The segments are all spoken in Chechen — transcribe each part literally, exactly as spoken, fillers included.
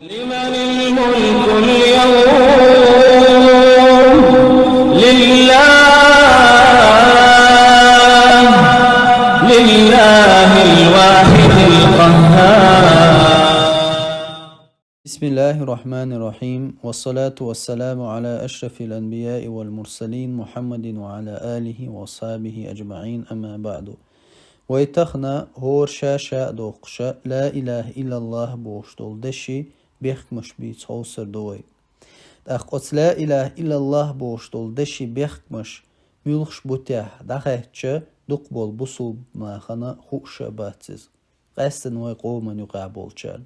لمن الملك اليوم؟ لله، لله الواحد القهار. بسم الله الرحمن الرحيم، والصلاة والسلام على أشرف الأنبياء والمرسلين محمد وعلى آله وأصحابه أجمعين، أما بعد. Вай тахана хӀора ша-ша а дохкуша, لا إله إلا الله бохуш долу деши бехкамаш бийца хьовсур ду вай. ТӀаккха оцу لا إله إلا الله бохуш долу деши бехкамаш муьлхаш бу техь дӀахаьттича, дукхахболу бусулба нахана хууш а бац иза, къаьсттина вай къоман юкъахь болчарна.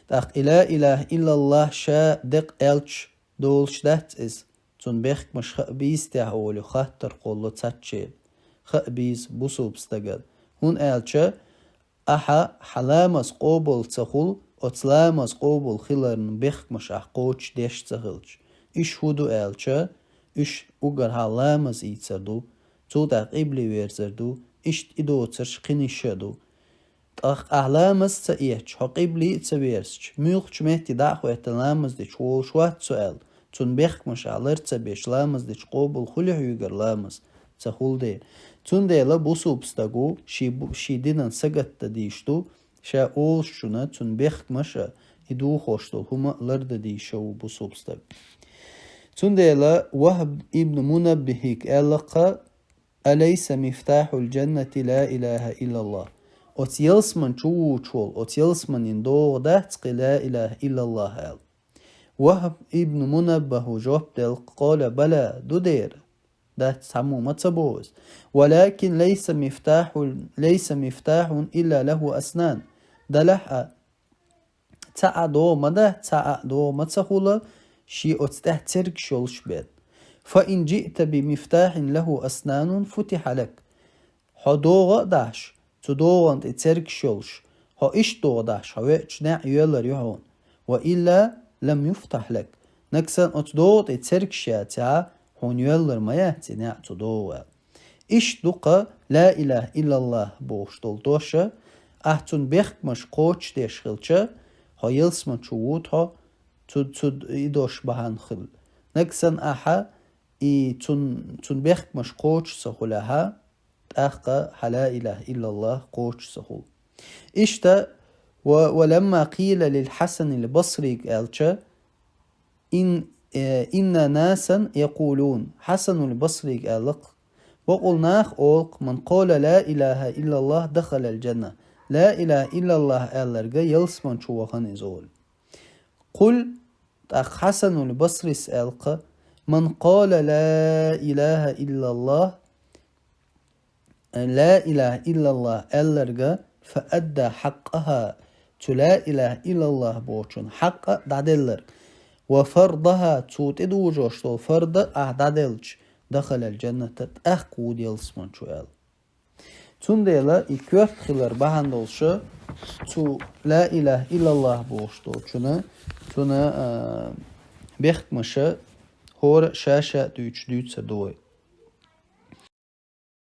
ТӀаккха и لا إله إلا الله ша декъ аьлча долуш дац иза, цунна бехкамаш хаа бийца техь олий хаттар кхолло цхьаччел, хаа бийца бусулба стагана. ХӀунда аьлча ахьа хьан ламаз къобал ца хуьлу, оцу ламаз къобал хиларна бехкамаш ахь кхочушдеш ца хилча. Уьш хӀун ду аьлча, уьш уггар хьан ламаз ийцар ду, цул тӀаьхьа къибли верзар ду, иштта и доцурш кхин йиш а ду. ТӀаккха ахь ламаз ца эцча, хьо къибли а ца верзча, муьлххачу метте дӀа а хӀоьттина ламаз дича волуш вац цо аьлла, цунна бехкамаш ахь лар ца беш ламаз дича къобал хуьлий хьоьгара ламаз? Ца хуьлу дела. Цундела бусулба стаг ву, ший бу-, ший динан сагатдан дийш ду, ша олуш чунна цунна бехкамаш а, и духуш долу хӀума а лардан дийша ву бусулба стаг. Цундела Вахьб ибн Мунаббихига аьлла-кха: أليس مفتاح الجنة لا إله إلا الله؟ Оцу ялсамани чу вуьгуш волу, оцу ялсаманин догӀа дац кхин لا إله إلا الله аьлла? Вахьб ибн Мунаббаху жоп делла: قال بلى, ду дера. Дац, цхьаммо ма ца боху иза. ولكن ليس مفتاح، ليس مفتاح إلا له أسنان. Делахь а, цхьа а догӀа ма дац, цхьа а догӀа ма ца хуьлу, шен оцу тӀехь цергаш йолуш бен. فإن جئت بمفتاح له أسنان فتح لك. Хьо догӀа а дахьаш, цу догӀан тӀе цергаш йолуш, хьо иштта догӀа дахьаш, хьо веача неӀ йоьллур ю хьуна. وإلا لم يفتح لك. Нагахь санна оцу догӀа тӀе цергаш яцахь, хьуна йоьллур ма яц и неӀ, цу догӀа аьлла. Иштта ду-кха لا إله إلا الله бохуш долу дош а, ахь цунна бехкамаш кхочушдеш хилча, хьо ялсамани чу вуьгу хьо, цу, цу и дош бахьана хилла. Нагахь санна ахьа и цун, цунна бехкамаш кхочуш ца хуьлехь, тӀаккха хьан لا إله إلا الله кхочуш ца хуьлу. Иштта, و، ولما قيل للحسن البصري аьлча, إن، э، إن ناسا يقولون, Хьасанул Басрига аьлла-кх: бакъволу наха олу-кх: من قال لا إله إلا الله دخل الجنة. لا إله إلا الله аьлларг ялсамани чу вахана иза олу. قل, тӀаккха Хьасанул Басрис аьлла-кх: من قال لا إله إلا الله, لا إله إلا الله аьлларг, فأدى حقها, цу لا إله إلا الله бохучун хьакъ а дӀаделларг, وفرضها, цо тӀедужош долу фард а ахь дӀаделча, دخل الجنة, тӀаккха вуьгу ялсамани чу аьлла. Цундела и коьрта хилар бахьана долуш, цу لا إله إلا الله бохуш долчунна, цунна, а, бехкамаш хӀора а ша-ша а дуьйцуш дуьйцур ду вай.